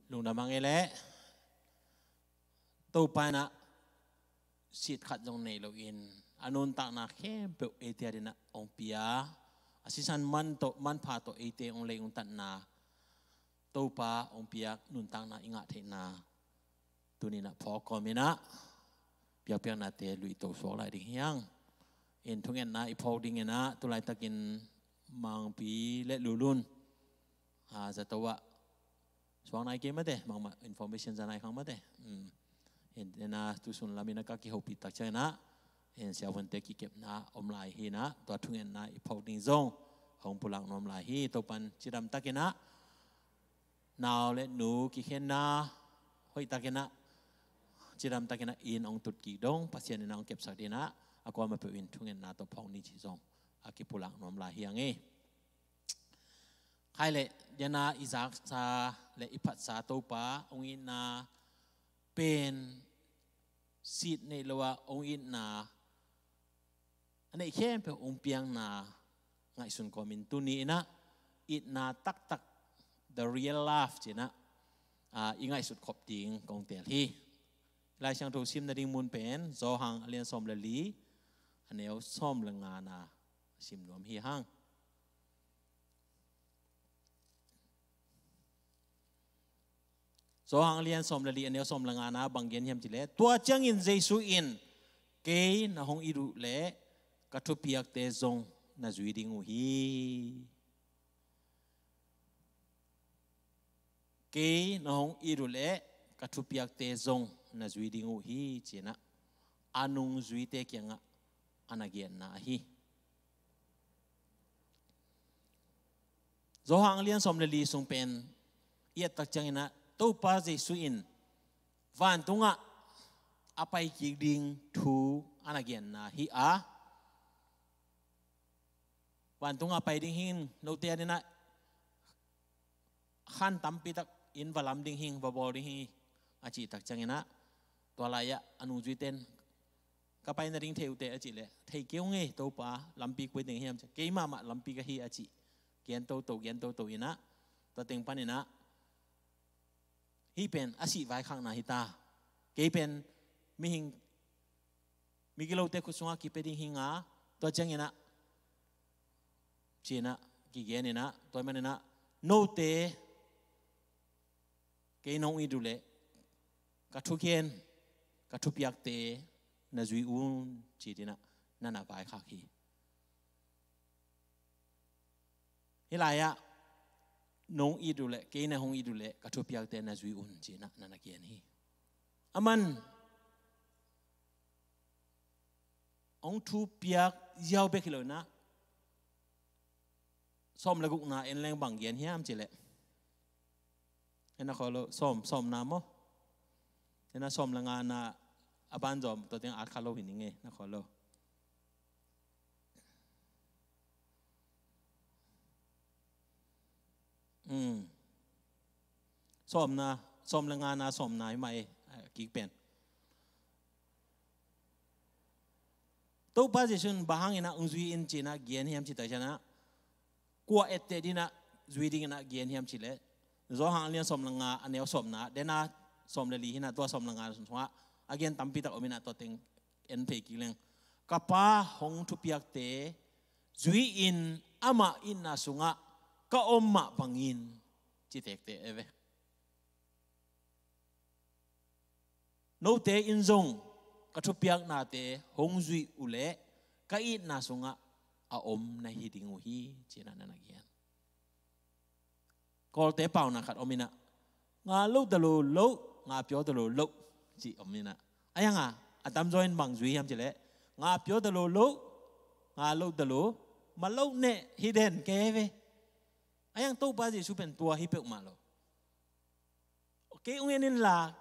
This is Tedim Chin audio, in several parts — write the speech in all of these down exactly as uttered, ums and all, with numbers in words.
Lungdam hang ei leh, Topa in ah sit khat zong nei loin a nuntakna khempeuh eite adingin ah hong pia, a sisan man tawh, manpha tawh eite hong lei hong tatna, Topa hong piak nuntakna i ngah theihna tuni-in ah phawk kawmin ah biakpiaknate luito suak lai ding hi hang. In thungetna i phawk dingin ah tu laitakin Mangpi le Lulun, a, zato ah suak nai kei mate, mangmah information za nai khang mate. Um. In, in ah tu sun lamin ah ka kihopih tak ciangin ah, in siavuante kikepna om lai hi-in ah, tua thungetna i phawk ding zong hong pulak nuam lai hi. Topa'n cidam takin ah nau le nu kikhenna hoih takin ah, cidam takin ah inn hong tut kik dong, Pasian in ah hong kepsak dingin ah, a kuamah peuh in thungetna tawh phawk ni cih zong a kipulak nuam lai hi hang ei. Khai leh, dena i zaksa le i phatsa Topa hong itna pen sit neih lo-a hong itna, a neih khempeuh hong piakna ngaihsun kawmin tuni-in ah itna taktak, the real love ci-in ah, a, i ngaihsut khop ding kong teel hi. Lai Siangtho sim nading mun pen Johan a lian sawm le li, a neu sawm le ngana sim nuam hi hang. Johan a lian sawm le li, a neu sawm le ngana bang gen hiam cih leh, tua ciangin Jesu in, "Kei na hong it uh leh ka thupiakte zong na zui ding uh hi. Kei na hong it uh leh ka thupiakte zong na zui ding uh hi," ci-in ah a nungzuite kiangah a na genna ahi. Johan a lian sawm le li sung pen i et tak ciangin ah Topa Jesu in vantungah a pai kik ding thu a na genna hi a, vantungah pai ding hi, note adingin ah khan tampi tak in va lam ding hi, va bawl ding hi, a cih tak ciangin ah, tua lai-ah a nungzuite in, "Ka pai nading thei uh teh," a cih leh, "Thei kei ung ei, Topa, lampi kua ding hiam?" ci-a, "Kei mahmah lampi ka hi," a cih. Gen toto, gen toto in ah, tua teng panin ah, "Hih pen a sih vaikhakna hi ta. Kei pen mihing, migilote khut sungah kipia ding hi ing a, tua ciangin ah," ci-in ah, kigen in ah, tua ahih manin ah, "Note kei nong it uh leh ka thukhen, ka thupiakte na zui un," ci-in ah na na vaikhak hi. Hih lai-ah, "Nong it uh leh, kei na hong it uh leh ka thupiakte na zui un," ci-in ah na na gen hi. Aman hong thupiak ziau bek hi lo-in ah, sawm le gukna en leng bang gen hiam cih leh, en a khaw lo, sawm, sawmna maw? En a sawm le ngana, a banzawm tua teng at kha lo hi ning ei, na khaw lo. Um. Sawmna, sawm le ngana, sawmna hi mah ei, a kik pen. Topa Jesu in bang hangin ah hong zui in ci-in ah gen hiam cih tak ciangin ah, kua etteh dingin ah zui dingin ah gen hiam cih leh, Johan a lian sawm le nga, a neu sawmna, dena sawm le li hi-in ah, tua sawm le nga sungah a gen tampi tak om in ah, tua teng en phei kik leng. "Ka Pa hong thupiakte zui-in amah itna sungah ka om mah bangin," ci tektek ei ve. "Note in zong ka thupiaknate hong zuih uh leh ka itna sungah a om na hi ding uh hi," ci-in ah na na gen. Kawlte pauna khat om in ah, "Nga lo ta lo lo, nga pyaw ta lo lo," ci om in ah. Ahi hang a, a tamzaw in bang zui hiam cih leh, "Nga pyaw ta lo lo, nga lo ta lo, ma lo neh hi den kei ve." Ahi hang Topa Jesu pen tua hi peuhmah lo. "Kei hong en inla,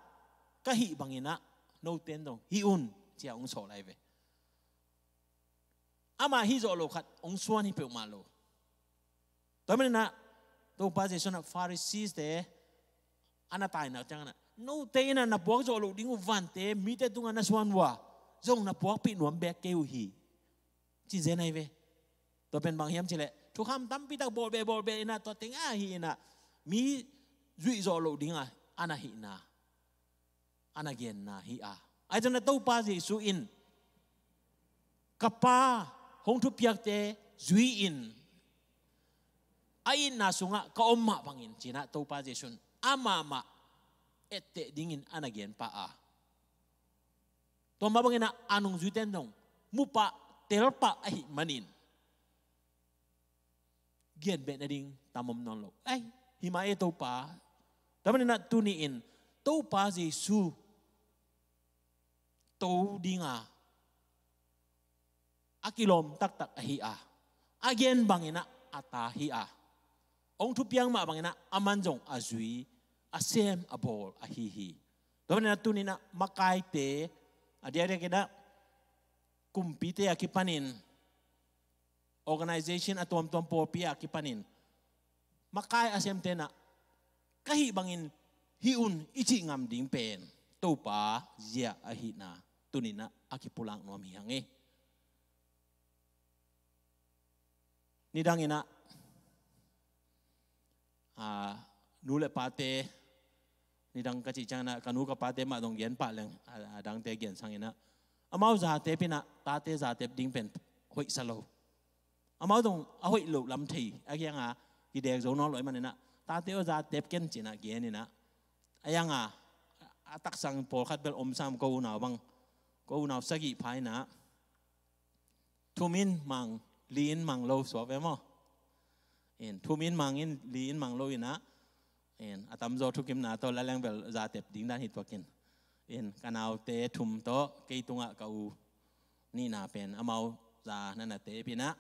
ka hih bangin ah note in zong hih un," ci-a hong sawh lai ve. Amah hih zawh loh khat hong suan hi peuhmah lo. Tua ahih manin ah, Topa Jesu in ah Pharisees-te a na tainak ciangin ah, "Note in ah na puak zawh loh ding uh vante mite tungah na suan uh a, zong na puakpih nuam beek kei uh hi," ci zen ahi ve. Tua pen bang hiam cih leh, thukham tampi tak bawlbeh bawlbeh in ah, tua teng ahi in ah, mi zuih zawh loh ding a, a na hihna, a na genna hi a. Ahi zongin ah Topa Jesu in, ka Pa hong thupiakte zui-in, a itna sungah ka om mah bangin, ci-in ah Topa Jesu in amah mah etteh dingin a na gen pah a. Tua mah bangin ah a nungzuite in zong mu pah, tel pah ahih manin, gen beh nading tam om nawn lo. Ai, hi mah e Topa. Tua manin ah tuni-in Topa Jesu to dinga a kilawm taktak ahi a, a gen bangin ah a ta hi a, hong thupiak mah bangin ah aman zong a zui, a sem, a bawl ahi hi. Tua manin ah tuni-in ah makaite, a diakdiakin ah kumpite a kipanin, organization a tuamtuam, pawlpi a kipanin makai a semte in ah ka hih bangin hih un i cih ngam ding pen Topa zia ahihna tuni-in ah a kipulak nuam hi hang e. Nidangin ah, a, nu le pate, nidang ka cih ciangin ah ka nu ka pate mah zong gen pah leng, a, a dangte gen sangin ah, amau zatep in ah tate zatep ding pen hoihsa lo. Amau zong a hoih loh lam thei a kianga kidek zo nawn lo ahih manin ah, tate aw zatep ken, ci-in ah genin ah, a ianga a taksang pawlkhat bel om sam, ko unau bang, ko unau sagih pha in ah, thum in mang, li in mang lo suak ve maw? In, thum in mang in, li in mang lo in ah, in, a tamzaw thukimna tawh la leng bel zatep ding dan hi tuak in. In, ka naute thum tawh kei tungah ka u nihna pen amau za na na tep in ah,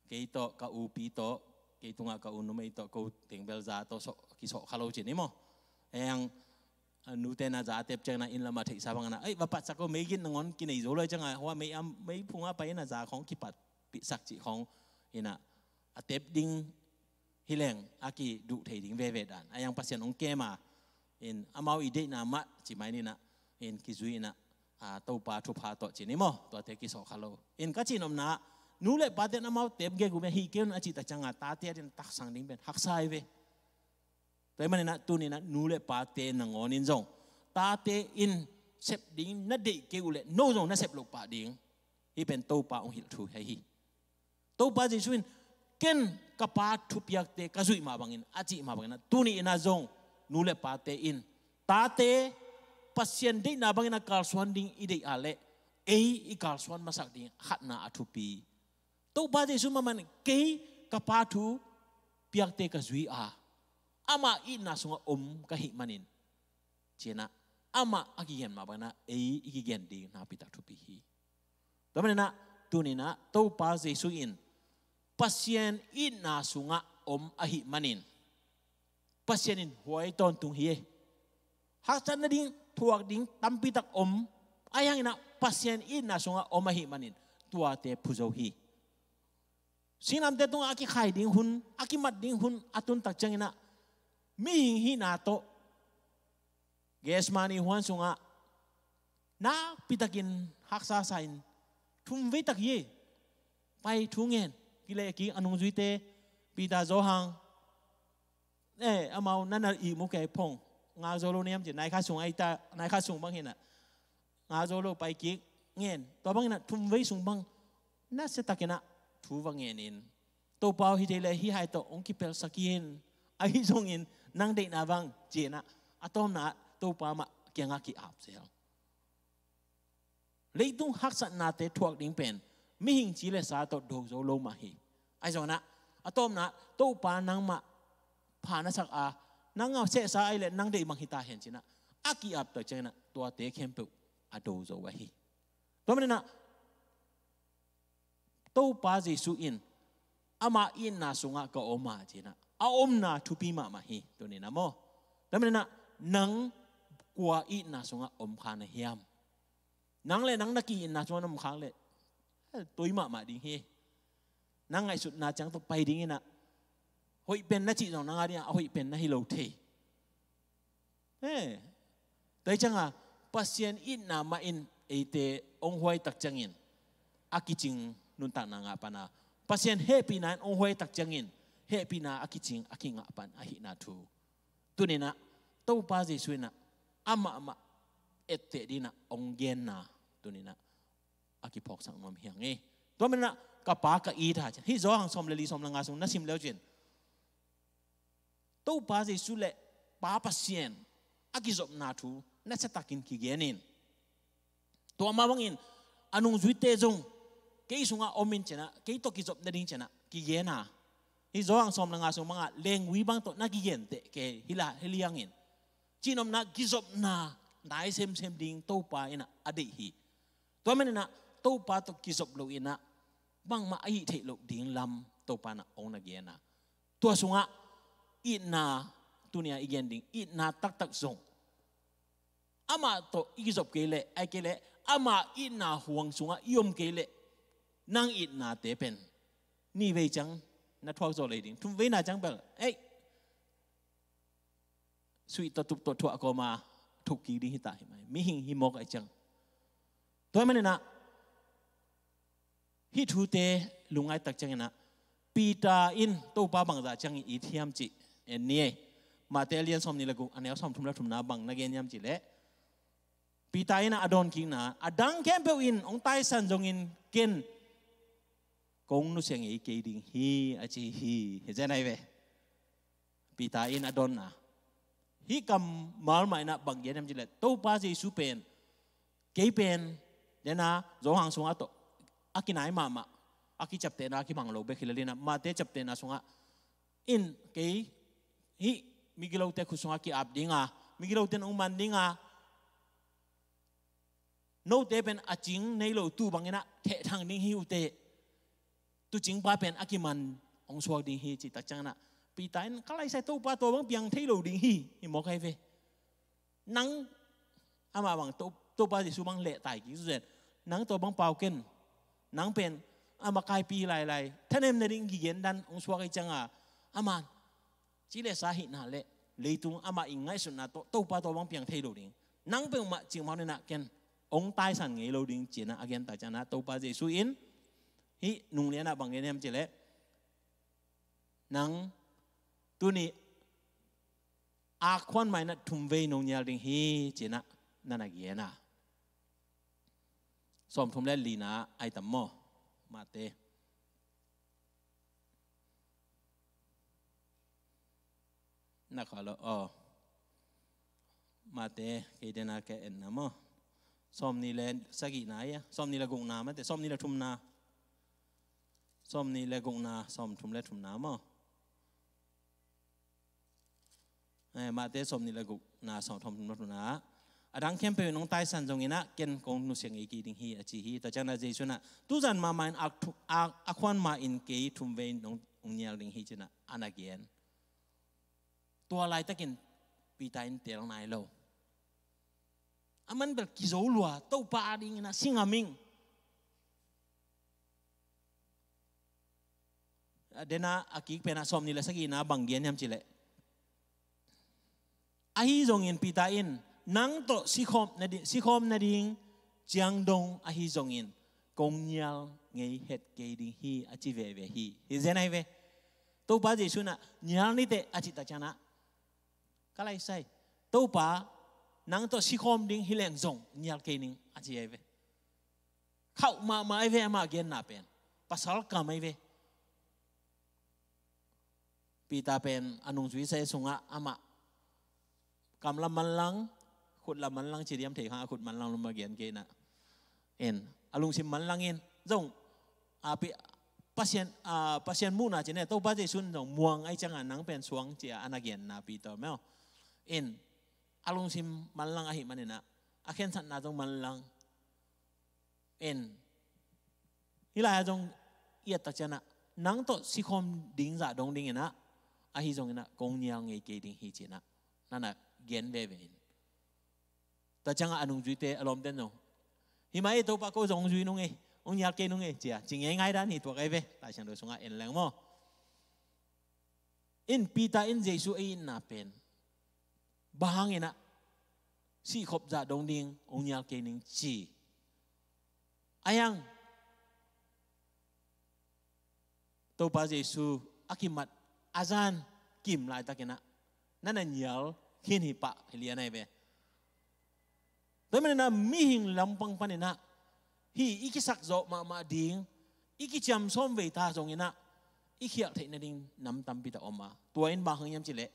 kei tawh, ka upi tawh, kei tungah ka u numei tawh, ko teng bel za tawh sawh, kisawh kha lo ci ni maw? Eng, a, nute in ah zatep ciangin ah inn lamah theihsa bangin ah, ei, va patsak o, meigin nangawn kinei zo lo ciangin ah, hua mei am, meiphung ah pai in ah za khawng kipatpihsak cih khawng in ah, a tep ding hi leng a kiduh thei ding veve dan a, iang Pasian hong kem a, in, amau i deihna mah ci mai ni in ah, in, kizui in ah, a, Topa thupha tawh ci ni maw, tuate kisawh kha lo. In, ka cih nopna ah, nu le pate in amau tep gegu mia hi kei un a cih tak ciangin ah tate adingin taksang ding pen haksa hi ve. Tua ahih manin ah tuni-in ah nu le pate nangawn in zong, tate in sep ding na deih kei uh leh no zong na sep loh pah ding, hih pen Topa hong hilh thu hi hi. Topa Jesu in, ken ka Pa thupiakte ka zuih mah bangin, a cih mah bangin ah, tuni-in ah zong nu le pate in, tate, Pasian deihna bangin a kalsuan ding i deih a leh, ei i kalsuan masak ding khatna a thupi. Topa Jesu mah manin, kei ka Pa thupiakte ka zui a, amah itna sungah om ka hih manin, ci-in ah, amah a kigen mah bangin ah ei i kigen ding nakpi tak thupi hi. Tua manin ah, tuni-in ah Topa Jesu in Pasian itna sungah om ahih manin, Pasian in huai tawntung hi e. Haksat nading, thuak ding tampi tak om, ahi hangin ah Pasian itna sungah om ahih manin tuate phu zo hi. Singlamteh tungah a kikhai ding hun, a kimat ding hun a tun tak ciangin ah, mihing hihna tawh Gethsemane huan sungah nakpi takin haksa sa-in, thum vei tak hi e, pai thu ngen, kileh kik a nungzuite, Peter, Johan, eh, amau na na ihmu kei phong, ngak zo lo niam ci, nai khat sung ahi ta, nai khat sung bang hi in ah, ngak zo lo, pai kik, ngen. Tua bangin ah thum vei sung bang nasia takin ah thu va ngenin, Topa aw, hi thei leh hih hai tawh hong kipelsak in, ahi zongin nang deihna bang, ci-in ah, a tawpna ah Topa mah kiangah ki-ap zel. Leitung haksatnate thuak ding pen mihing ci le sa tawh do zo lo mah hi. Ahi zongin ah, a tawpna ah Topa nangmah pha na sak a, nang a sehsa ahih leh nang deih bang hi ta hen, ci-in ah a ki-ap tak ciangin ah tuate khempeuh a do zo ahi. Tua manin ah Topa Jesu in, amah itna sungah ka om a, ci-in ah, a omna thupi mahmah hi, tuni-in ah maw. Tua manin ah, nang kua itna sungah om kha na hiam? Nang le nang na ki-itna sungah na om kha leh, eh, toi mahmah ding hi. Nang ngaihsutna ciang tawh pai ding in ah, hoih pen na cih zong nang a dingah a hoih pen na hi lo thei. Eh, tua hi ciangin Pasian itna mah in eite hong huai tak ciangin a kicing nuntakna ngah pan a, Pasian hehpihna in hong huai tak ciangin hehpihna a kicing, a kingah pan ahihna thu. Tuni-in ah Topa Jesu in ah amah mah etteh dingin ah hong genna tuni-in ah a kiphawksak nuam hi hang e. Tua manin ah ka Pa ka it a ci. Hih Johan sawm le li, sawm le nga sung na sim le uh cin, Topa Jesu le Pa Pasian a kizopna thu nasiatakin kigen in. Tua mah bangin a nungzuite zong kei sungah om in ci-in ah, kei tawh kizop nading ci-in ah kigen a. Hih Johan sawm le nga sung bangah leenggui bang tawh na kigenteh kei hi la, hi liangin, cihnopna kizopna nai semsem ding Topa in ah a deih hi. Tua manin ah Topa tawh kizop loin ah bangmah a hih theih loh ding lam Topa in ah hong na gen a. Tua sungah itna, tuni-a i gen ding itna taktak zong, amah tawh i kizop kei leh, ahih kei leh ama itna huang sungah i om kei leh, nang itnate pen nih vei ciang na thuak zawh lei ding, thum veina ciang bel, ei, suih tawh tup tawh thuah kawma thuk kik ding hi ta hi mai. Mihing hi mawk ahih ciang. Tua manin ah hih thute lungngai tak ciangin ah Peter in Topa bangzah ciangin it hiam cih en ni ei. Mate a lian sawmnih le guk, a neu sawmthum le thumna bang na gen hiam cih leh, Peter in ah a dawnkikna, a dang khempeuh in hong taisan zongin ken kong nusia ngei kei ding hi, a ci hi. Hi zen ahi ve. Peter in a dawnna, hih kammal mah in ah bang gen hiam cih leh, Topa Jesu pen, kei pen, dena Johan sungah tawh a kinai mahmah, a kiciaptehna a kimang lo bek hi lel in ah, Mate ciaptehna sungah in kei hih migilote khut sungah ki-ap ding a, migilote in hong man ding a, note pen a cing nei lo tuu bangin ah thehthang ding hi uh teh, tuucingpa pen a kiman hong suak ding hi, cih tak ciangin ah Peter in, ka lai sai, Topa tua bang piang thei lo ding hi, hi mawk ahi ve. Nang amah bang To-, Topa Jesu bang lehtai kik zuzen, nang tua bang pau ken, nang pen a makaipi lailai, thanem nading kigen dan hong suak ahih ciangin, aman ci le sa hihna le leitung amah i ngaihsutna tawh Topa tua bang piang thei lo ding, nang peuhmah cingmang nena ken hong taisan ngei lo ding, ci-in ah a gen tak ciangin ah Topa Jesu in hih nung lianah bang gen hiam cih leh, nang tuni akhuan mah in ah thum vei nong nial ding hi, ci-in ah na na gen a. Sawmthum le lina ai tam maw? Mate. Na kha lo, aw. Mate, kei dena ka enna maw? Sawmnih le sagihna ia, sawmnih le gukna mate, sawmnih le thumna. Sawmnih le gukna, sawmthum le thumna maw? Eh, Mate sawmnih le gukna, sawmthum le thumna. A dang khempeuh in hong taisan zongin ah ken kong nusia ngei kei ding hi, a ci hi. Tua ciangin ah Jesu in ah, tuzan mahmah in a thu-, a, a khuan ma-in kei thum vei nong, nong nial ding hi, ci-in ah a na gen. Tua laitakin Peter in teel nai lo. A man bel kizo lua, Topa a dingin ah si ngam ing. A dena a kik pen ah sawmnih le sagihna bang gen hiam cih leh, ahi zongin Peter in, nang tawh sikhawm na di-, sikhawm nading ciang dong ahi zongin kong nial ngei het kei ding hi, a ci veve hi. Hi zen ahi ve. Topa Jesu in ah nial ni teh, a cih tak ciangin ah, ka lai sai, Topa, nang tawh sikhawm ding hi leng zong nial kei ning, a ci ahi ve. Khauh mahmah ahi ve, amah genna pen. Pasal kam ahi ve. Peter pen a nungzui sa sungah amah kam lam manlang, khut lam manlang ci diam thei kha, a khut manlang lum a gen kei in ah. En, a lungsim manlang in zong, a, Pasian, a, Pasian muhna ci ne, Topa Jesu in zong muang ahih ciangin nang pen suang ci-a a na genna Peter maw. En, a lungsim manlang ahih manin ah, a khensatna zong manlang. En, hih lai-ah zong i et tak ciangin ah, nang tawh sikhawm ding zah dong dingin ah, ahi zongin ah kong nial ngei kei ding hi, ci-in ah na na gen veve in. Tua ciangah a nungzuite, a lawmte in zong, hi mah ei, Topa, ko zong hong zui nung ei, hong nial kei nung ei, ci-a ci ngeingai dan hi tuak ahi ve. Laisiangtho sungah en leng maw. In Peter in Jesu a itna pen, bang hangin ah sihkhop zah dong ding hong nial kei ning ci. A hiang Topa Jesu a kimat a zan kim laitakin ah, na na nial khin hi pah hi lian ahi ve. Tua hi maninah mihing lampang paninah hih i kisak zawh mahmah ding, i kiciam sawm vei ta zonginah i khialh theih nading nam tampi tak om a, tua in bang hang hiam cileh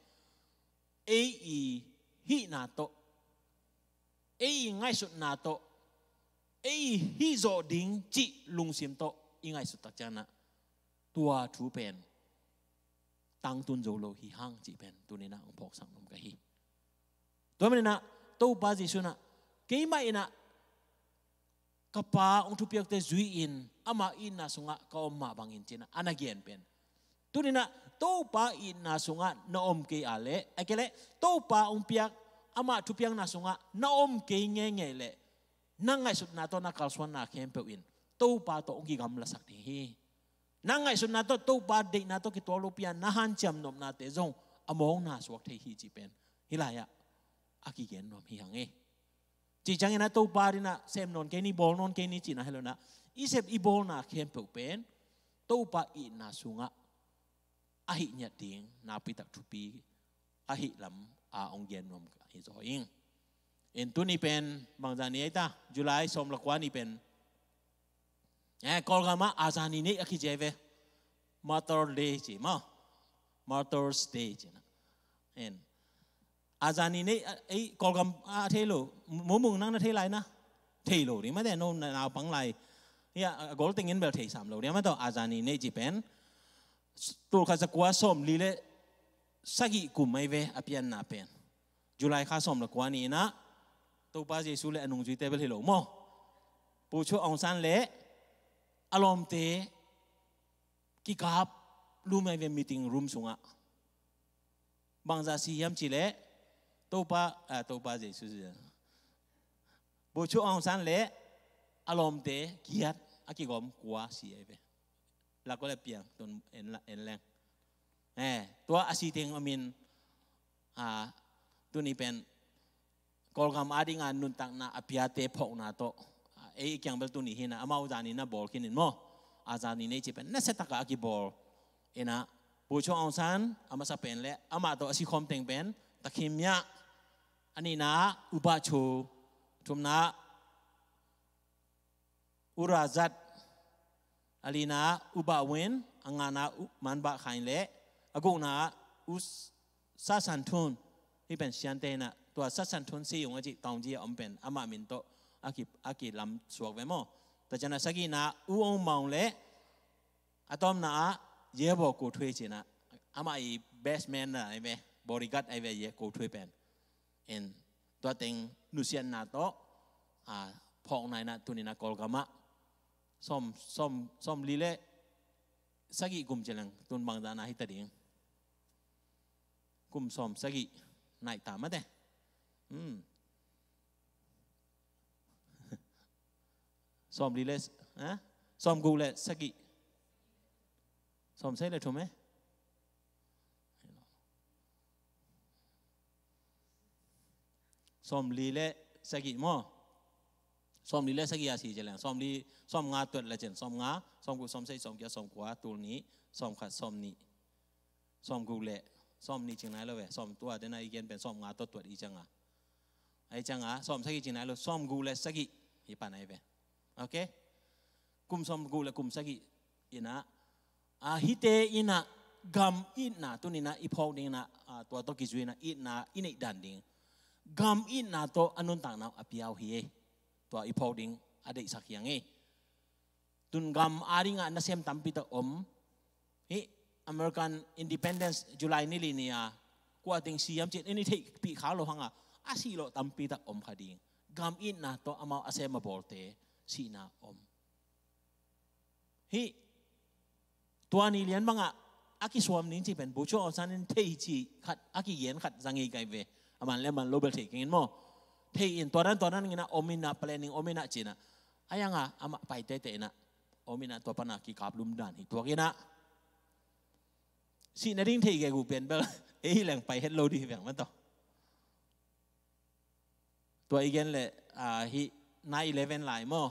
ei i hihna tawh, ei i ngaihsutna tawh, ei i hih zawh ding cih lungsim tawh i ngaihsut tak cianginah tua thu pen tangtun zo lo hi hang cih pen tuninah hong phawksak nuam ka hi. Tua maninah Topa Jesu inah keimah inah ka Pa hong thupiakte zui-in ama itna sungah ka om mah bangin cinah a na gen pen. Tuninah Topa itna sungah na om kei a leh, a kei leh Topa hong piak ama thupiakna sungah na om kei ngeingei leh, na ngaihsutna tawh na kalsuanna khempeuh in Topa tawh hong kigamlasak ding hi. Na ngaihsutna tawh Topa deihna tawh kituak lopi a na hanciam nopnate zong a mawkna suak thei hi cih pen hih lai-ah a kigen nuam hi hang hi. Cih ciangin a Topa dinah sem nawn kei ni, bawl nawn kei ni cihna hi lo inah i sep i bawlna khempeuh pen Topa itna sungah a hih ngiat ding nakpi tak thupi ahih lam a hong gen nuam ka hi zaw ing. In tuni pen bangzah ni ei ta, July sawm le kua ni pen, eh, Kawlgam ah a zani neih a kici ve. Mother Day ci maw? Mother's Day ci na. In a zani neih, ei Kawlgam a thei lo, Mumung nang na thei lai na? Thei lo ding mate, no naupang lai. Hia a gol tengin bel thei sam lo ding mate, a zani neih ci pen tulkhat zakua sawmli le sagih kum ahi ve a pianna pen. July kha sawm le kua ni inah Topa Jesu le a nungzuite bel hi lo maw? Pu Cho Aung San le a lawmte kikap lum ahi ve meeting room sungah. Bangzah si hiam cileh Topa, ah, Topa Jesu si. Pu Cho Aung San le a lawmte giat a kigawm kua si ahi ve. Lako le piang tun en leng. Eh, tua a si teng a min, ah, tuni pen Kawlgam adinga nuntakna a piate phawkna tawh, ah, ei kiang bel tuni hi na, amau zani na bawl khin in maw? A zani neih ci pen nasia taka a kibawl. Inah Pu Cho Aung San a masa pen le amah tawh a sikhawm teng pen Takhi Mya, a nihna U Ba Cho, thumna U Ra Zat, a lina U Ba Win, a ngana U Man Ba Khain le a gukna U Sa San Thun. Hih pen siante inah tua Sa San Thun si ung a cih taungji a om pen amah min tawh a ki, a kilam suak ve maw? Tua cianah sagihna U Aung Maung le a tawpna ah Ye Baw Ko Thwe cinah amah i best man na ahi ve, bodyguard ahi ve Ye Ko Thwe pen. In tua teng nusiatna tawh, ah, phawkna inah tuninah Kawlgam ah sawm, sawm, sawmli le sagih kum ci leng tun bangzahna hi ta ding. Kum sawm sagih naih ta mate. Hmm. Sawmli le, eh? Sawmguk le sagih. Sawmsagih le thum, eh? Sawmli le sagih maw? Sawmli le sagih a si ci leng. Sawmli, sawmnga tuat le cin. Sawmnga, sawmguk, sawmsagih, sawmgiat, sawmkua, tul nih, sawmkhat, sawmnih. Sawmguk le sawmnih cing nai lo ve. Sawm tua dena i gen pen sawmnga tawh tuat i cianga. Ai cianga, sawmsagih cing nai lo, sawmguk le sagih i pan ai ve. Ok? Kum sawmguk le kum sagih inah, a, hihte inah gam itna tuninah i phawk dinginah, a, tua tawh kizui inah itna i neih dan ding. Gam itna tawh a nuntakna uh a pia uh hi ei. Tua i phawk ding a deihsak hi ang ei. Tun gam adingah nasem tampi tak om. Hih American Independence July ni li ni a kua teng si hiam cin i theihpih kha lo hanga a sih lawh tampi tak om kha ding. Gam itna tawh amau a sem a bawlte sihna om. Hih tua ni lian bangah a kisuam ning ci pen Pu Cho Aung San in thei ci khat a kigen khat zang hi kai ve. A man le a man lo bel thei keng in maw? Thei in tua dan tua dan inah om inah planning om inah cinah a yanga amah pai teitei inah om inah tua pana kikap lum dan hi tuak inah sih nading thei gegu pen bel ei hi leng pai het lo dih hi veng man tawh. Tua i gen le, a, hih nine eleven lai maw?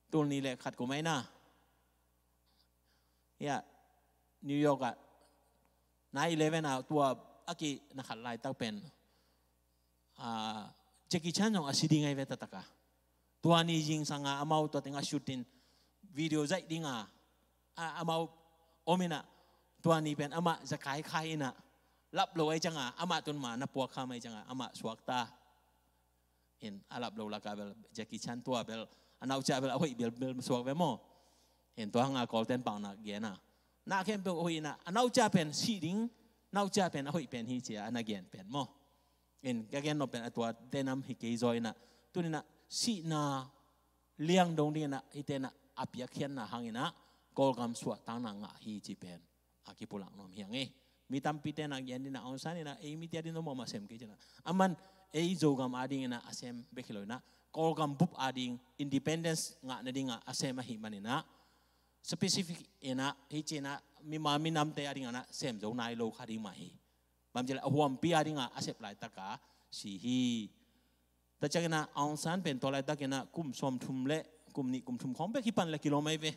Tul nih le khat kum ai na. Hia New York ah nine eleven ah tua a ki na khat laitak pen, ah, Jackie Chan zong a si ding ahi ve taktak a. Tua ni zingsang a amau tua teng a shooting video zaih ding a, a, amau om in ah, tua ni pen amah zakai khai in ah, lap lo ahi ciang a, amah tun ma na puak kham ahi ciang a, amah suakta. In a lap lo lak a bel Jackie Chan tua bel, a naucia bel a hoih bel, bel suak ve maw. In tua hang a Kawlten pau na gen a, na khempeuh hoih in ah, a naucia pen si ding, naucia pen a hoih pen hi ci a na gen pen maw. In ka gen nop pen a tua tenam hi kei zaw in ah, tun in ah sihna liang dong ding in ah, hih tenah a piakkhiatna hang in ah Kawlgam suahtakna ngah hi ci pen a kipulak nuam hi hang e. Mi tampi tenah gen ding in ah, Aung San in ah ei mite a ding zong mahmah sem kei ci in ah, aman ei Zogam a ding in ah a sem bek hi lo in ah, Kawlgam bup a ding independence ngah nading ah a sem ahih man in ah, specific in ah, hih ci in ah mimal minamte a ding in ah sem zo nai lo kha ding mah hi. Bang ci leh a huampi a ding ah a sep laitak a si hi. Tua ciang in ah Aung San pen tua laitak in ah kum sawmthum le kum nih kum thum khawng bek hi pan le kilawm ahi ve.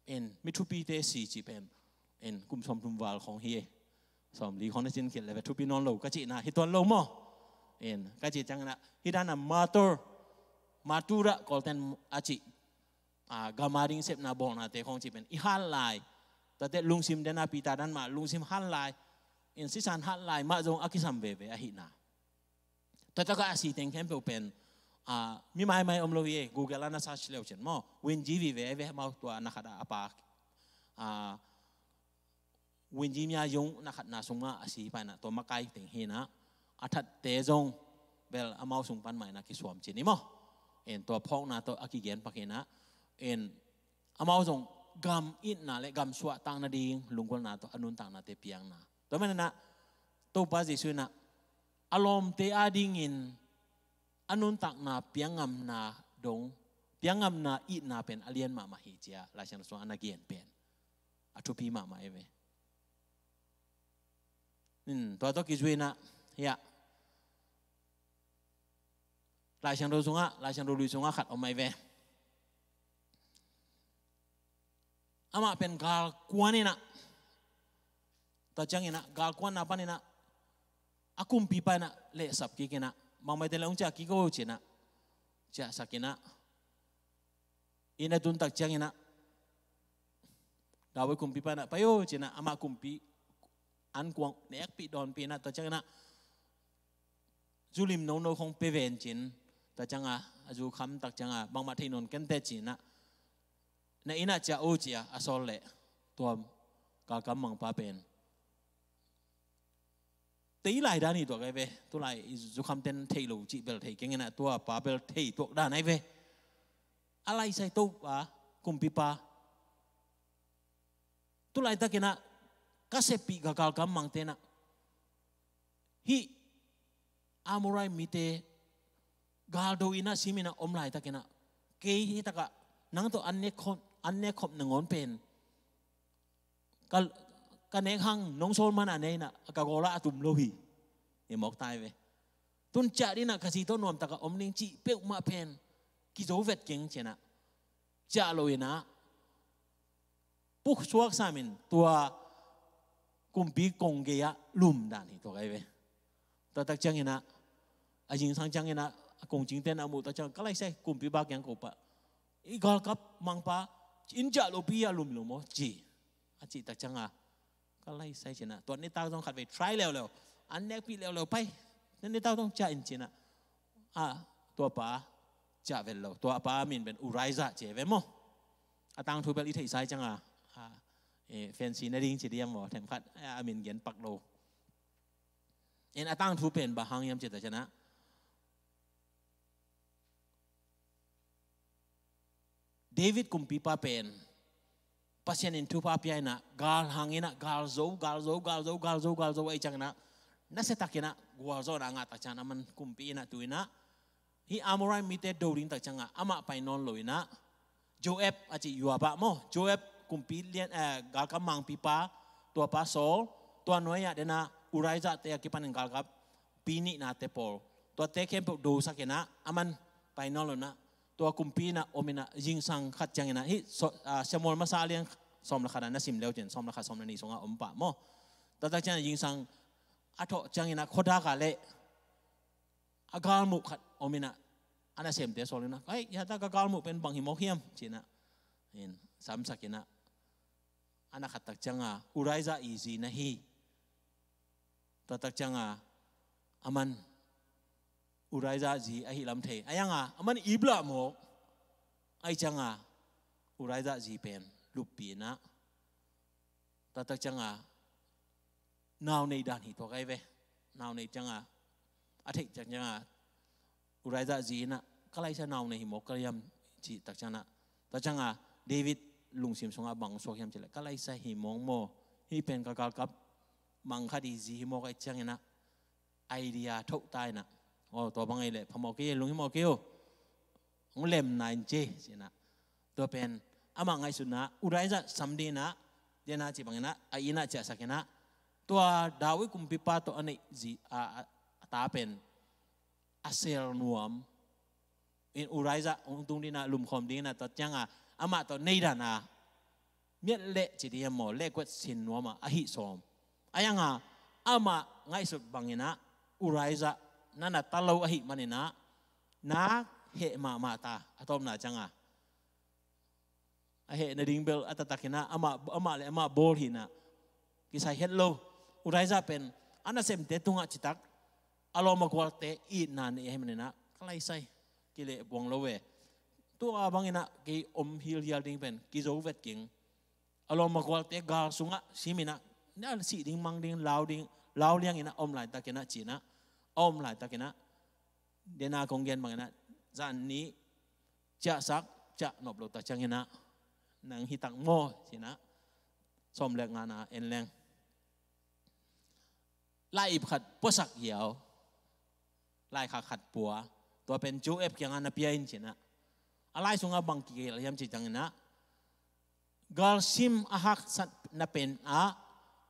In mi thupite si ci pen, in kum sawmthum val khawng hi e. Sawmli khawng na cin khit le ve thupi nawn lo ka cih na hi tuan lo maw. In ka cih ciang in ah hih dan a martyr, martyr ah Kawlten a cih, ah, gam a ding sepna bawlnate khawng cih pen i hat lai. Tua teh lungsim den a Peter dan mah lungsim hat lai, in sisan hat lai mah zong a kisam veve ahihna. Tua tak a si teng khempeuh pen, ah, mi maimai om lo hi e, Google ah na search le uh cin maw, Winji vive ve mau tua na khat a, a pa, ah, Winji Mya Yung na khatna sung mah a si pa in ah, tua makai teng hi in ah, a thatte zong bel amau sung pan mah in ah kisuam cin hi maw. In tua phawkna tawh a kigen pak hi in ah, in amau zong gam itna le gam suahtak nading lunggulhna tawh a nuntaknate piangna. Tua man in ah Topa Jesuh in ah a lawmte a dingin a nuntakna piangngamna dong, piangngamna itna pen a lian mahmah hi ci a Lai Siangtho sungah a na gen pen a thupi mahmah ahi ve. Hmm, tua tawh kizui in ah, hiah Lai Siangtho sungah, Lai Siangtho Lui sungah khat om ahi ve. Amah pen galkuan in ah, tua ciang in ah galkuanna pan in ah a kumpipa in ah lehsap kik in ah, bangmah te le hong ciah kik o ci in ah, ciahsak in ah, inn a tun tak ciang in ah David kumpipa in ah pai o ci in ah, amah kumpi an kuang nekpih dawnpih in ah, tua ciang in ah zu lim nono khawng pia ven cin, tua ciang a a zu kham tak ciang a bangmah thei nawn kei inteh ci in ah, na inn ah ciah o ci a a sawl leh tua galkam mangpa pen tei lai dan hi tuak ahi ve. Tulai i zukhamten thei lo cih bel thei keng in ah, tua pa bel thei tuak dan ahi ve. A laisai Topa, kumpipa. Tulaitak in ah ka seppih ka galkam mangte in ah, hih Amorai mite galdo in ah sim in ah om laitak in ah, kei hih tak ah nang tawh an nek khop, an nek khop nangawn pen ka, ka nek hang nong sawl man a ne in ah, ka gawl ah a tum lo hi. I mawk tai ve. Tun ciah ding in ah ka zi tawh nuam tak a om ding cih peuhmah pen kizo vet keng ci in ah, ciah lo in ah puksuak sam in tua kumpi kong gei ah lum dan hi tuak ahi ve. Tua tak ciang in ah, a zingsang ciang in ah a kongcingte in ah a muh tak ciang, ka laisai kumpipa kiang ko pah, i galkap mangpa inn ciah lopi ah lum lo maw ci. A cih tak ciang a, ka laisai ci in ah tua nitak zong khatvei try leuleu, an nekpih leuleu pai, tua nitak zong ciah in ci in ah, a, tua pa ciah vet lo. Tua pa min pen Urijah ci ve maw. A tangthu bel i theihsa ciang a, a, e, fancy na ding ci diam maw, themkhat, a, a min gen pak lo. In a tangthu pen bang hang hiam ci tak ciang a, David kumpipa pen Pasian in thupha pia in ah gal hang in ah gal zo, gal zo, gal zo, gal zo, gal zo ahih ciang in ah, nasia tak in ah gualzawhna a ngah tak ciang a, aman kumpi in ah tu in ah hih Amorai mite do ding tak ciang a amah pai nawn lo in ah, Joab a cih Joab ah maw, Joab kumpi lian, eh, galkap mangpipa, tua pa Saul, tua nuai ah den a Urijah te a kipan in galkap pi nihnate pawl, tuate khempeuh dosak in ah aman pai nawn lo in ah, tua kumpi in ah om in ah zingsang khat ciang in ah, hih so, ah, Samuel masa a lian sawm le khat ah na sim leu cin, sawm le khat sawm le nih sungah om pah maw. Tua tak ciang zingsang a thawh ciangin ah khuadak ah leh a galmuh khat om in ah, a nasemte sawl in ah, "Ai, hiah ta ka galmuh pen bang hi mawk hiam?" ci-in ah, in samsak in ah, a na khat tak ciangah Uriah i zi na hi. Tua tak ciangah aman Uriah zi ahi lam thei. Ahi hangah aman iplah mawk. Ahi ciangah Uriah zi pen luppi in ah, tua tak ciangah nau nei dan hi tuak ahi ve. Nau nei ciangah, a theih ciangah Uriah zi in ah, "Ka laisa nau nei hi mawk ka hiam?" ci tak ciangah, tua ciangah David lungsim sungah bang suak hiam cih leh, "Ka laisa hi mawk maw? Hih pen ka galkap mang khat i zi hi mawk ahih ciangin ah, idea thoh ta in ah, aw, tua bang ahih leh phamawh kei, lunghimawh kei uh. Hong lemna in ci," ci-in ah. Tua pen amah ngaihsutna, Uriah sam ding in ah, dena ci bangin ah, a inn ah ciahsak in ah, tua David kumpipa tawh a neih zi a, a, a ta pen a sel nuam in, Uriah hong tung ding in ah, lumkhawm ding in ah, tua ciangah amah tawh nei dan a miat leh ci ding hiam maw, leh kuat sin nuam ah ahi sawm. Ahi hangah amah ngaihsut bangin ah Uriah na na ta lo ahih manin ah, na heh mahmah ta, a tawpna ciangah a heh nading bel a taktak in ah, amah, amah le amah bawl hi in ah, kisai het lo. Uriah pen a nasemte tungah citak a lawm a gualte itna nei ahih manin ah, "Ka laisa hi, kileh buang lo ve. Tua bangin ah kei om hilhial ding pen kizo vet keng. A lawm a gualte gal sungah sim in ah, na sih ding, mang ding, lau ding, lau liang in ah om laitakin ah," ci-in ah, a om laitakin ah, dena kong gen bangin ah, zan nih ciahsak, ciah nop lo tak ciangin ah, "Nang hi tak maw?" ci-in ah, sawm le ngana en leng, lai-ip khat puasak hiau, laikhak khat pua, tua pen Joab kiangah na pia in, ci-in ah. A lai sungah bang kigelh hiam cih ciangin ah, "Galsim a haksatna pen ah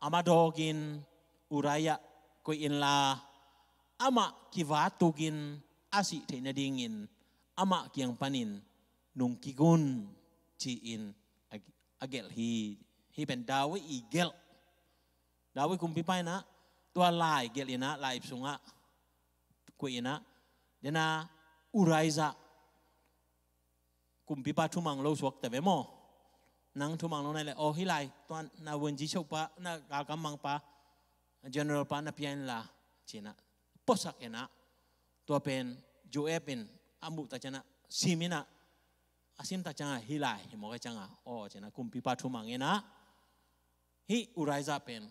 a madawkin Uriah koih inla, amah kivatukin a sih theih nadingin amah kiang panin nungkik un," ci-in a, a gelh hi. Hih pen David i gelh. David kumpipa in ah tua lai gelh in ah, lai-ip sungah koih in ah, dena Uriah kumpipa thumang lo suak ta ve maw? "Nang thumang lo na hih leh, aw, hih lai, tua na vuanzi siaupa, na galkap mangpa, general pa na pia inla," ci-in ah, puasak in ah, tua pen Joab in a muh tak ciangin ah, sim in ah, a sim tak ciangah, "Hih lai hi mawk ahih ciangah, aw," ci-in ah, kumpipa thumang in ah, hih Uriah pen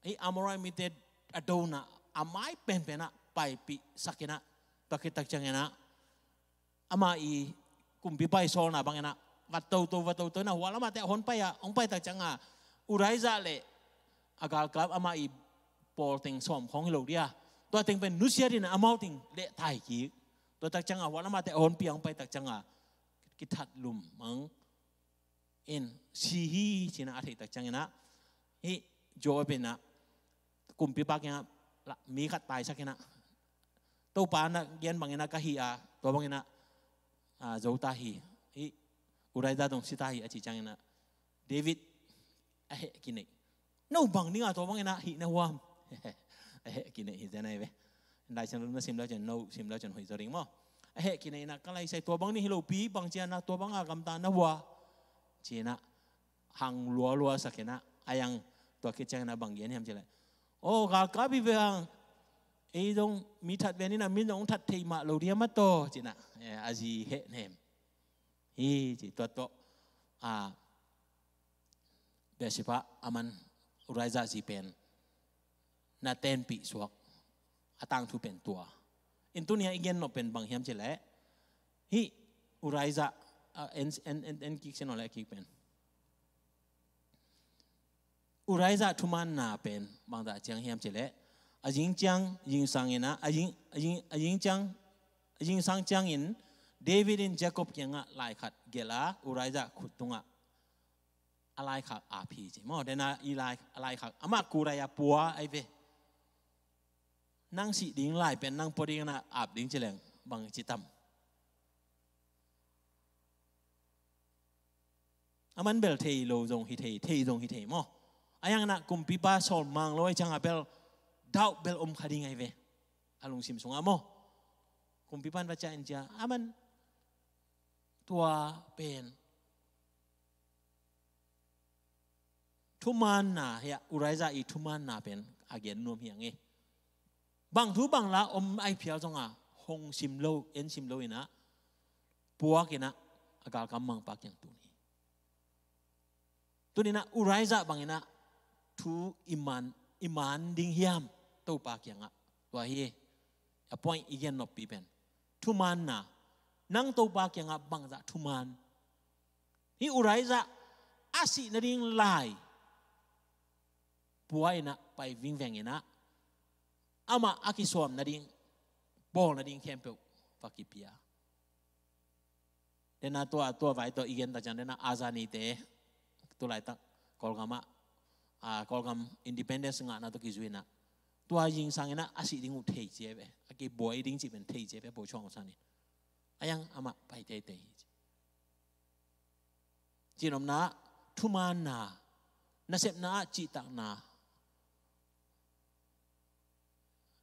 hih Amori mite a dona a mai penpen ah paipihsak in ah, tua khit tak ciangin ah, amah i kumpipa i sawlna bangin ah, va toto, va toto in ah, hua lamah teh a hong pai ah, hong pai tak ciangah, Uriah le a galkap, amah i pawl teng sawm khawng hi lo dia, tua teng pen nusiat in ah, amau teng leh tai kik. Tua tak ciangah hua lamah teh a hong pai, hong pai tak ciangah kithat lum mang in, si hi ci-in ah a theih tak ciangin ah, hih Joab in ah, kumpipa kiangah, la, mi khat taisak in ah, "Topa na gen bangin ah ka hih a, tua bangin ah, a, zo ta hi. Hih Uriah zong si ta hi," a cih ciangin ah, David a heh kineih. "No bang ding a tua bangin ah hih na huam?" A heh kineih hi zen ahi ve. Lai Siangtho na sim leu cin, no sim leu cin hoih zaw ding maw. A heh kineih in ah, "Ka laisa hi, tua bang ding hi lopi, bang ci a na tua bang a gamta na hua?" ci-in ah hang lualuasak in ah, a yang tua khit ciangin ah bang gen hiam cih leh, "Aw, galkap hi ve hang, ei zong mi that ven in ah, mi zong that thei mah lo diam a taw," ci-in ah, eh, a zi heh nem hi ci. Tua tawh, a, Bathsheba, aman Uriah zi pen na tenpih suak, a tangthu pen tua. In tuni-a i gen nop pen bang hiam cih leh, hih Uriah, a, en, en, en, en kik sin aw leh, kik pen. Uriah thumaanna pen bangzah ciang hiam cih leh, a zing ciang, zingsang in ah, a zing, a zing, a zing ciang, a zingsang ciangin David in Jacob kiangah lai khat gelh a, Uriah khut tungah a laikhak ap hi ci maw. Dena i lai, a laikhak amah kurai a pua ahi ve. Nang sih ding lai pen nang pua ding in ah ap ding ci leng bang ci tam. Aman bel thei lo zong hi thei, thei zong hi thei maw. Ahi hangin ah kumpipa sawl mang lo ahih ciangah bel Doubt bel om kha ding ahi ve. A lungsim sungah maw. Kumpipa'n va ciah in cia. Aman tua pen thumaanna, hiah Uriah i thumaanna pen a gen nuam hi hang e. Bang thu bang la om ahi phial zongah hong sim lo, en sim lo inah puak inah a galkam mangpa kiang tun hi. Tuni inah Uriah bang inah thu i maan, i maan ding hiam Topa kiangah. Tua hi e. A point i gen noppi pen thumaanna. Nang Topa kiangah bangzah thumaan? Hih Uriah a sih nading lai pua inah pai vingveng inah amah a kisuam nading, bawl nading khempeuh va kipia. Dena tua, tua vai tawh i gen tak ciang dena a zanite tulaitak Kawlgam ah, a, Kawlgam independence ngahna tawh kizui inah tua zingsang inah a sih ding uh thei cia ve. A kibuai ding cih pen thei cia ve, Bogyoke Aung San in. A yang amah pai teitei hi ci. Cihnopna, thumaanna, nasepna ah cihtakna.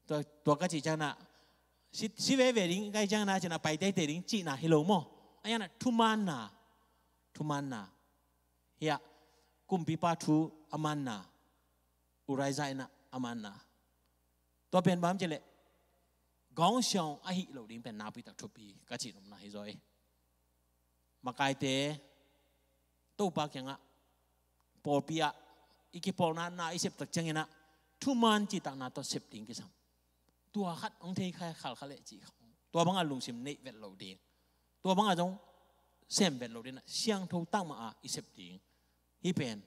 Tua, tua ka cih ciangin ah si, si veve ding ka cih ciangin ah cinah pai teitei ding cihna hi lo maw. A yang ah thumaanna, thumaanna. Hiah kumpipa thu a maanna, Uriah inah a maanna. Tua pen bang hiam cih leh gawngsiang ahih loh ding pen nakpi tak thupi ka cihnopna hi zaw e. Makaite Topa kiangah pawlpi ah i kipawlna na i sep tak ciangin ah thumaan cihtakna tawh sep ding kisam. Tua khat hong thei kha khalkha leh cih kha. Tua bangah lungsim neih vet lo ding. Tua bangah zong sem vet lo ding inah siangtho takmah ah i sep ding. Hih pen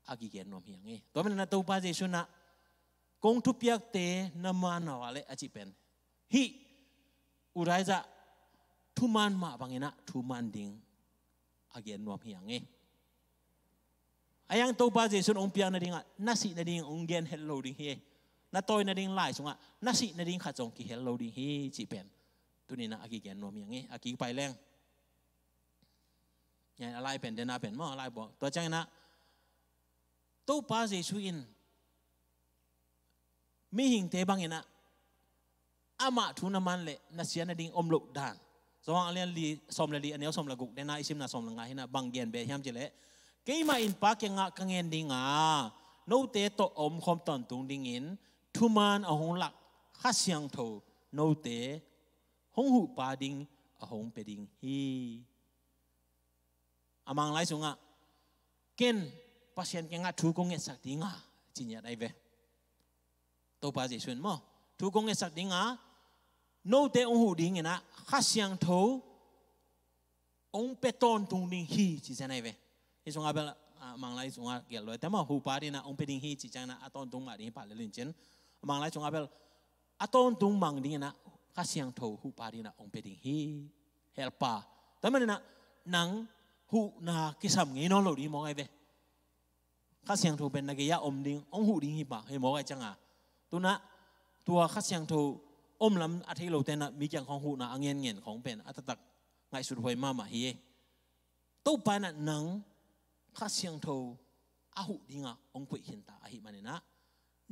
a kigen nuam hi hang e. Tua manin ah Topa Jesu inah kong thupiakte na maan uh a leh a cih pen hih Uriah thumaan mah bang inah thumaan ding a gen nuam hi hang e. A yang Topa Jesu in hong piak nadingah na sih nading hong gen het lo ding hi e. Na tawi nading lai sungah na sih nading khat zong kihel lo ding hi cih pen tuni inah a kigen nuam hi hang e. A kik pai leng. A lai pen dena pen maw, a lai buang. Tua ciangin ah Topa Jesu in mihingte bang inah amah thu na maan leh na sia nading om loh dan. Johan a lian li, sawm le li, a neu sawm le guk, dena i simna sawm le nga hi inah bang gen beh hiam cih leh, keimah in Pa kiangah ka ngen ding a, note tawh a omkhawm tawntung dingin thumaan a hong lak Kha Siangtho note hong huhpa ding a hong pia ding hi. A Manglai sungah ken Pasian kiangah thu kong ngetsak ding a, ci ngiat ahi ve. Topa Jesu in maw, thu kong ngetsak ding a, note hong huh ding inah Kha Siangtho hong pia tawntung ding hi ci cian ahi ve. Hih sungah bel, a, Manglai sungah gelh lo e te maw, huhpa ding inah hong pia ding hi ci ciangin ah a tawntung mah ding hi pah lel in cin. A Manglai sungah bel a tawntung mang ding inah Kha Siangtho huhpa ding inah hong pia ding hi. Helper. Tua manin ah nang huhna kisam ngei nawn lo ding hi mawk ahi ve. Kha Siangtho pen na gei ah om ding, hong huh ding hi pah, hi mawk ahi ciangin ah. Tu inah tua Kha Siangtho om lam a thei lote inah mi kiang khawng huhna a ngenngen khawng pen a taktak ngaihsut huai mahmah hi e. Topa inah nang Kha Siangtho a huh ding a hong koih khin ta ahih manin ah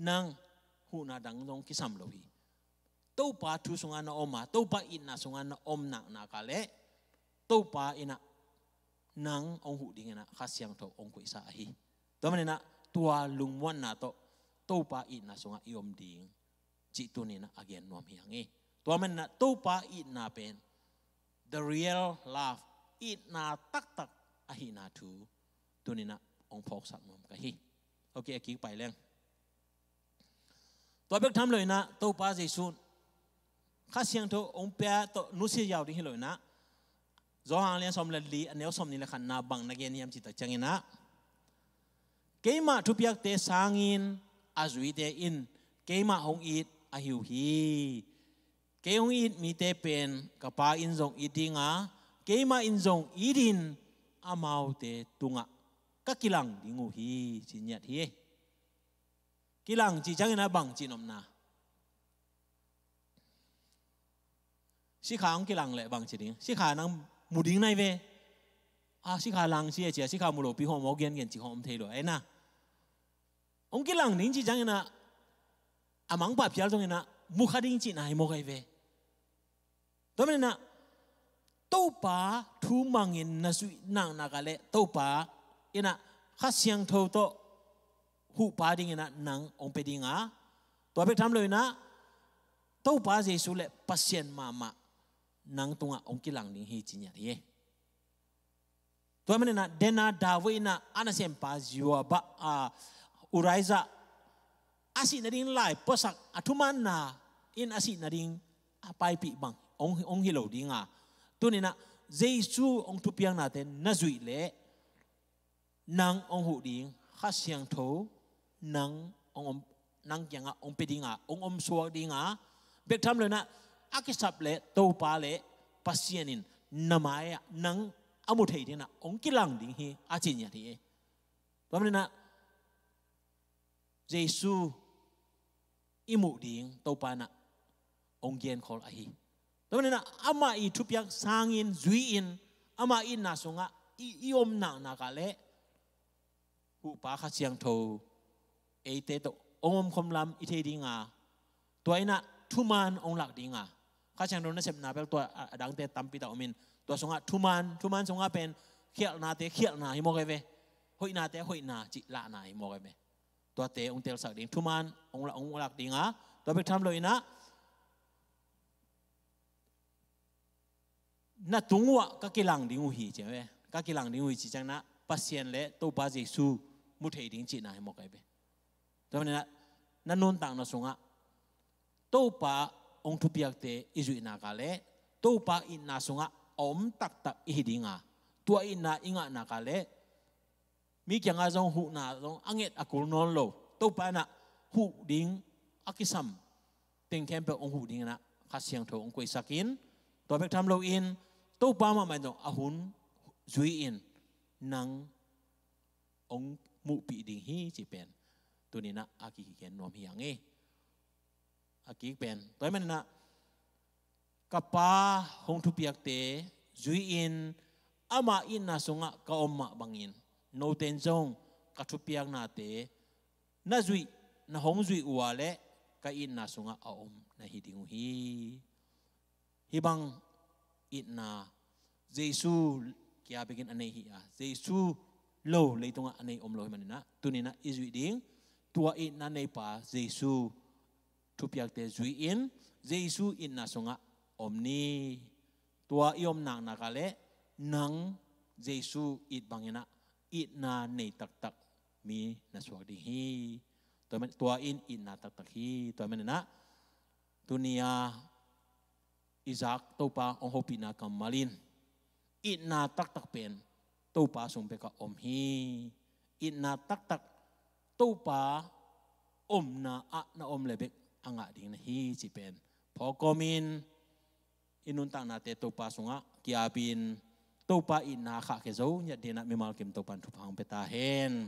nang huhna dang zong kisam lo hi. Topa thu sungah na om a, Topa itna sungah na om naknak a leh Topa inah nang hong huh ding inah Kha Siangtho hong koihsa ahi. Tua manin ah tua lungmuanna tawh Topa itna sungah i om ding cih tuni inah a gen nuam hi hang e. Tua manin ah Topa itna pen the real love, itna taktak ahihna thu tuni inah hong phawksak nuam ka hi. Ok, a kik pai leng. Tua bek tham lo inah Topa Jesu Kha Siangtho hong pia tawh nusia ziau ding hi lo inah Johan a lian sawm le li, a neu sawmnih le khatna bang na gen hiam cih tak ciangin ah, keimah thupiakte sangin a zuite in keimah hong it ahi uh hi. Kei hong it mite pen ka Pa in zong it ding a, keimah in zong itin amaute tungah ka kilang ding uh hi, ci ngiat hi. Kilang cih ciangin ah bang cihnopna? Sikha hong kilang leh bang ci ding? Sikha nang mu ding na hi ve. A, sikha lang ci e ci a, sikha mu lopi khawng maw, gengen ci khawng om thei lo e na. Hong kilang ding cih ciangin ah a mangpah phial zongin ah mu kha ding cihna hi mawk ahi ve. Tua manin ah Topa thu mangin na zuih naknak ah leh Topa in ah Kha Siangtho tawh huhpa dingin ah nang hong pia ding a, tua bek tham loin ah Topa Jesu le Pasian mahmah nang tungah hong kilang ding hi ci ngiat hi. Tua manin ah den a David in ah a nasempa Joab ah, Uriah a sih nading lai puaksak a thumaanna in a sih nading a paipih bang hong, hong hi lo ding a, tuni-in ah Jesu hong thupiaknate na zuih leh nang hong huh ding, Kha Siangtho nang hong om, nang kiangah hong pia ding a, hong omsuak ding a, bek tham loin ah a kisap le Topa le Pasian in na mai-ah nang a mu thei dingin ah hong kilang ding hi a ci ngiat hi. Tua manin ah Jesu i muh ding Topa in ah hong genkhawl ahi. Tua manin ah amah i thupiak sangin zui-in amah itna sungah i, i om naknak ah leh huhpa Kha Siangtho eite tawh hong omkhawm lam i thei ding a, tua in ah thumaan hong lak ding a, Kha Siangtho nasepna bel tua a, a dangte tampi tak om in, tua sungah thumaan, thumaan sungah pen khialhnate khialhna hi mawk ahi ve, hoihnate hoihna cih lahna hi mawk ahi ve. Tuate hong telsak ding, thumaan hong la, hong lak ding a, tua bek tham loin ah na tung uah ka kilang ding uh hi ci ve. Ka kilang ding uh hi ci ciangin ah Pasian le Topa Jesu mu thei ding cihna hi mawk ahi ve. Tua manin ah na nuntakna sungah Topa hong thupiakte i zuih nak ah leh Topa itna sungah a om taktak i hi ding a, tua itna i ngah nak ah leh mi kiangah zong huhna zong a nget a kul nawn lo, Topa in ah huh ding a kisam teng khempeuh hong huh dingin ah Kha Siangtho hong koihsak in, tua bek tham loin Topa mahmah in zong a hun zui-in nang hong muhpih ding hi cih pen tuni-in ah a kigen nuam hi hang e. A kik pen tua ahih manin ah ka Pa hong thupiakte zui-in ama itna sungah ka om mah bangin note in zong ka thupiaknate na zuih, na hong zuih uh a leh ka itna sungah a om na hi ding uh hi. Hih bang itna Jesu kia bekin a nei hi a, Jesu lo leitungah a nei om lo ahih manin ah tuni-in ah i zuih ding tua itna neipa Jesu thupiakte zui-in Jesu itna sungah om ni. Tua i om naknak ah leh nang Jesu it bangin ah itna nei taktak mi na suak ding hi. Tua man, tua in itna taktak hi. Tua manin ah tuni-a i zak Topa hong hopihna kammal in itna taktak pen Topa sung bekah om hi. Itna taktak Topa omna ah na om le bek a ngah ding na hi cih pen phawk kawmin i nuntaknate Topa sungah ki-apin Topa itna khahkhia zo ngiat dingin ah mimal kim Topa in thupha hong pia ta hen.